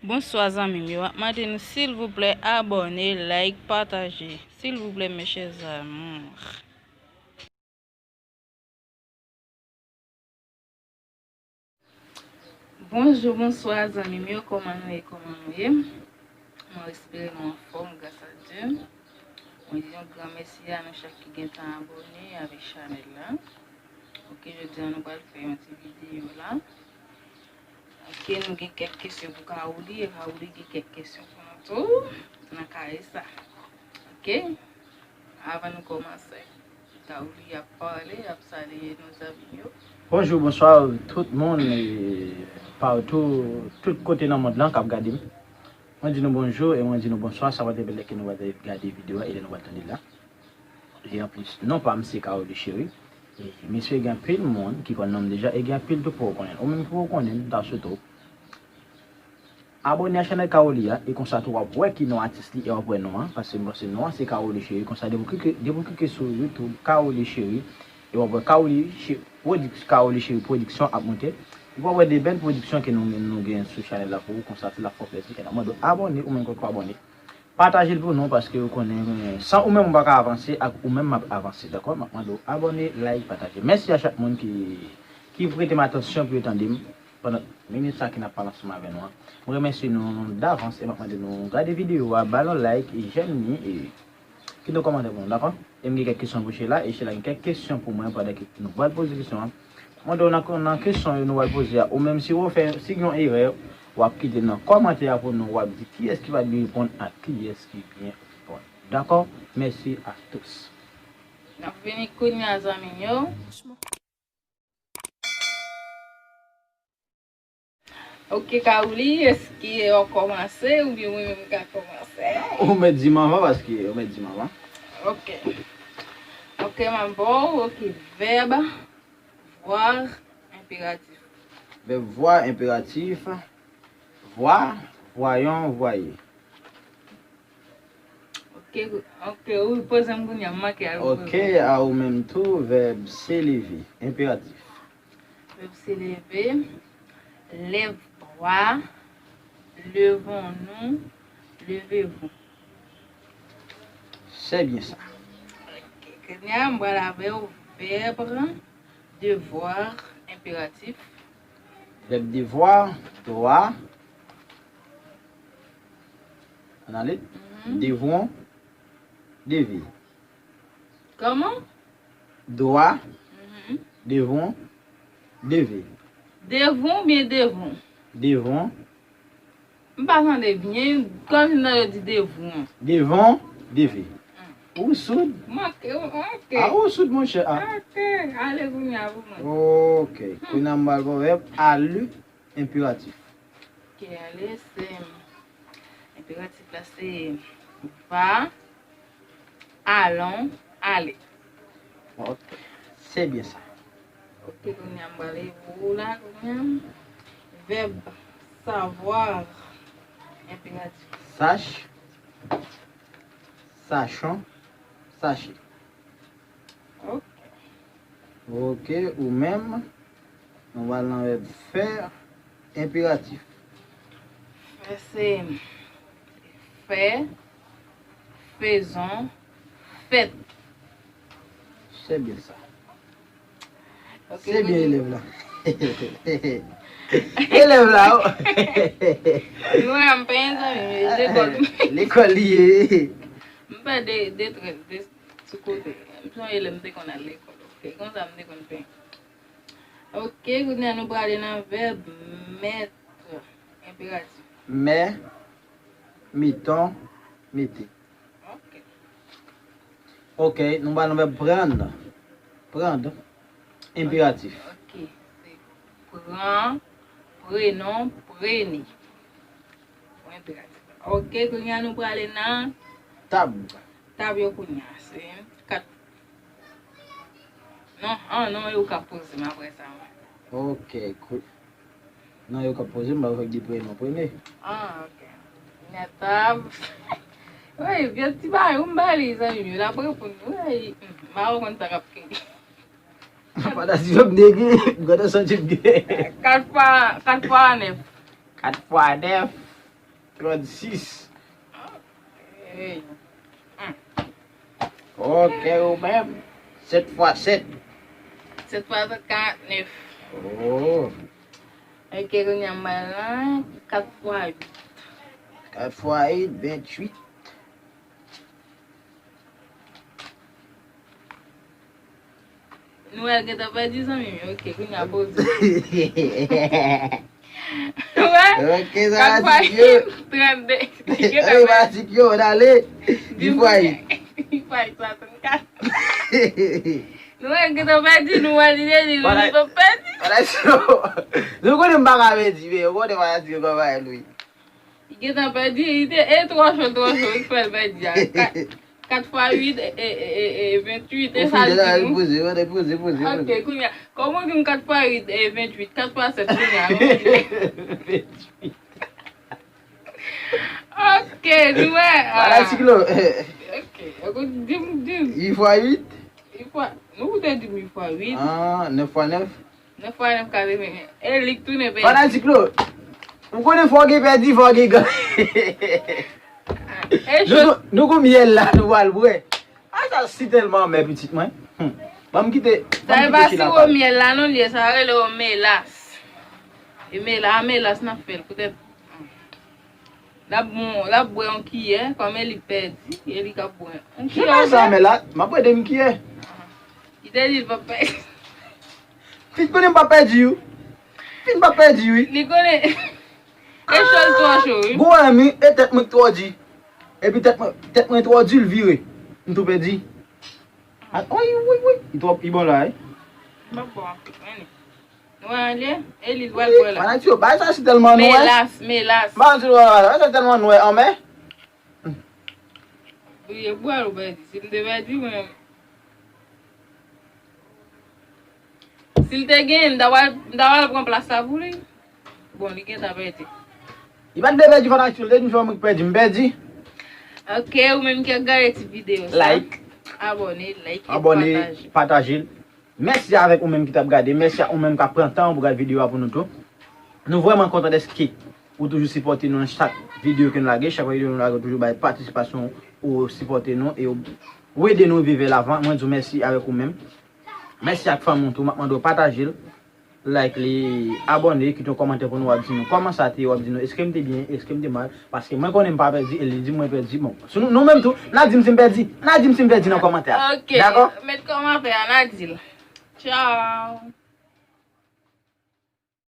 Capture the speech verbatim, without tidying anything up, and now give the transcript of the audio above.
Bonswa zanmi m yo, m ap mande nou silvouplè abòne, like, pataje. Silvouplè mes chers amours. Bonjou, bonswa zanmi m yo, kòman nou ye, kòman nou ye? Mwen espere nou anfòm gras a Dye. Mwen di yon gran mèsi a nou chak ki gentan abòne avèk chanèl la. Ok, jodi a nou pral fè yon ti videyo la. Ok, nou gen kèk kesyon pou Kaouli, e Kaouli gen kèk kesyon pou nou tou nan kare sa. Ok, avan nou kòmanse, Kaouli ap pale, ap salye nou zanmi yo. Bonjou, bonswa tout moun, e, patou, tout kote nan mond lan k ap gade m. Mwen di nou bonjou e mwen di nou bonswa, sa pa te lè ke nou va gade videyo a, e lè nou va tande l la. E anplis, non pa m se Kaouli Cheri. E mesye, gen anpil moun ki konn non m deja, e gen anpil tou ki poko konnen l. Ou menm ki poko konnen l, m ta swete w abòne a chanèl Kaouli a, e konsa tou w ap wè ki non atis li, e w ap wè non an, paske m panse non an se Kaouli Cheri, konsa depi w klike, depi w klike sou YouTube, Kaouli Cheri, e w ap wè Kaouli Che-, Pwodiks-, Kaouli Cheri Pwodiksyon ap monte, e w ap wè de bèl pwodiksyon ke nou, nou gen sou chanèl la pou ou, konsa tou l ap fè w plezi, e n ap mande w abòne, ou menm ki poko abòne. Pataje l pou nou, paske ou konnen, san ou menm ou pa ka avanse, ak ou menm m ap avanse, dakò? M ap mande w abòne, like, pataje. Mèsi a chak moun ki, ki prete m atansyon pou yo tande m pandan minit sa ke n ap pale ansanm avè nou an. Mwen remèsye nou davans e m ap mande nou gade videyo a, ba l yon like, e j'aime li, e kite yon kòmantè pou nou, dakò? E m gen kèk kesyon pou Sheila, e Sheila gen kèk kesyon pou mwen pandan ke nou pral poze kesyon an. Mande w nan, nan kesyon yo nou pral poze a, ou menm si w fè, si gen yon erè, w ap kite nan kòmantè a pou nou, w ap di kiyès ki pa t byen reponn ak kiyès ki byen reponn. Dakò? Mèsi a tous. N ap vini kounye a, zanmi m yo. Ok, Kaouli, èske w ap kòmanse oubyen mwen menm m ka kòmanse? Ou mèt di m anvan, paske ou mèt di m anvan. Ok. Ok, m ap ba w, ok, vèb, vwa, enperatif. Vèb vwa, enperatif. Vwa, vwayon, vwaye. Ok, ok, ou poze m kounye a, m manke al poze. Ok, a ou menm tou, vèb se leve, enperatif. Vèb se leve, lève-toi, levons-nous, levez-vous. C'est bien ça. Ok, kounye a, m pral avè w, vèb, devwa, enperatif. Vèb devwa, dwa. Ann ale. Mhm. Devwon, deve. Kòman? Dwa, mhm, devwon, deve. Devwon oubyen devon? Devwon. M pa tande byen, kòmsi nan yo di devwon. Devon, deve. Hmm. Ou soud? Manke, ou manke. A, ou soud, monchè, a. Ok, ale kounye a pou mwen. Ok, hmm, kounye a m pral ba w vèb, ale, enperatif. Ok, ale, se, enperatif la se va, allons, aller. Ok, c'est bien ça. Ok, kounye a m pral ede w la, kounye a. Vèb savoir, enperatif. Sache, sachons, sachez. Ok. Ok, ou menm, nou pral nan vèb fè, enperatif. Fè se fè, faisons, faites. C'est bien ça. Ok, c'est bien, kounye elèv la. Elèv la, o. Nou wè m pa gen zanmi, men lekòl. Lekòl li ye. M fè de, de trè, de Sou kote. M sonje lè m te konn al lekòl, ok? Konsa m te konn fè. Ok, kounye a nou prale nan vèb mèt, enperatif. Mè, mettons, mettez. Ok. Ok, nou pral nan vèb prendre. Prendre, enperatif. Ok, se pran, prenons, prenez. Enperatif. Ok, kounye a nou prale nan tab. Tab yo kounye a, se kat. Non, an, non, yo ka poze m apre sa. Ok, kou-, non, yo ka poze m, ba yo fèk di prenon premye. Ah, ok. Kounye a tab. Wi, vye ti bagay, ou m ba li, zanmi m, yo, l ap reponn. Wi, m pa konn sa k ap kri. Pandan si jòb nèg, gade sa jòb gen. Kat fwa, kat fwa nèf. Kat fwa nèf. Trannsis. Ok. Hmm. Ok, ou menm? Sèt fwa sèt. Sèt fwa sèt, karannèf. Oh. Ok, kounye a m bay la, kat fwa uit. Kat fwa uit, venntuit. Nwèl gentan pèdi, zanmi m. Ok, kounye a poze. Wè? Ok, sa kat fwa uit, trannde. Li gentan pèdi. Wi, matik yo, n ale. Di fwa uit. Di fwa uit, swasannkat. Nwèl gentan pèdi, Nwèl li te di, li pa pèdi. Fanatik yo. Nou konnen m pa ka pèdi, men ou konnen fanatik yo kòman l ye. Li gentan pèdi, li te, e twò cho, twò cho, li fè l pèdi a. Kat, kat fwa uit, e, e, e, e, e, venntuit, e sa l di nou. Poze, poze, poze, poze. Ok, kounye a, kòman w di m kat fwa uit, e, venntuit, kat fwa sèt, kounye a, nou di. Ok, nou wè. Fanatik yo. Ok, di m, di m. Uit fwa uit? Uit fwa, nou te di m uit fwa uit. Ah, nèf fwa nèf? Nèf fwa nèf, katreven. E li k tounen pèdi. Fanatik yo, ou konnen fò gen pèdi, fò gen ganye. E nou, nou gon myèl la, nou pral bwè. A, sa si tèlman anmè, pitit mwen. Hmm. Ban m kite, ban m kite chila pale. Sa e pa siwo myèl la, non, li ye, sa rele yo melas. E mela-, a melas n ap fè l, poutèt. L ap bon, l ap bwè yon kiyè, kòm e li k pèdi, e li k ap bwè yon kiyè. Se pa sa, men la, m ap ede m kiyè. Li te di l p ap pèdi. Li konnen m p ap pèdi, wi. Li p ap pèdi, wi. Li konnen. E cho l twò cho, wi. Gwo anmi, e tèt mwen k twò di. Epi tèt mwen, tèt mwen twò di, l vire. M tou pèdi. A, wi, wi, wi. Li twò, li bon la, wi. M p ap bwè anpil, men. Nou wè anlè? E li l pral bwè la. Fanatik yo, bagay sa si tèlman nwè. Melas, melas. M pa di nou bagay sa tèlman nwè, anmè. Wi, e bwè l ou pèdi. Si m te pèdi, mwen. Si l te genyen, m ta pral, m ta pral pran plas la pou li. Bon, li gentan pèdi. Li pa t dwe pèdi, fanatik yo, l te di m se mwen ki pèdi, m pèdi. Ok, ou menm ki ap gade ti videyo sa. Like. Abòne, like e pataje. Abòne, pataje l. Mèsi avèk ou menm ki t ap gade. Mèsi a ou menm k ap pran tan pou gade videyo a pou nou tou. Nou vrèman kontan dèske ou toujou sipòte nou nan chak videyo ke nou lage. Chak videyo nou lage, ou toujou bay patisipasyon ou, sipòte nou e ou ede nou rive lavan. Mwen di w mèsi avèk ou menm. Mèsi ak fanmi w tou. M ap mande w pataje l, like li, abòne, kite yon kòmantè pou nou, w ap di nou kòman sa te ye, w ap di nou èske m te byen, èske m te mal. Paske mwen konnen m pa pèdi, e li di mwen pèdi. Bon, si nou, nou menm tou, n a di m si m pèdi. N a di m si m pèdi nan kòmantè a. Ok, dakò? Met kòmantè a, n a di l. Tchao.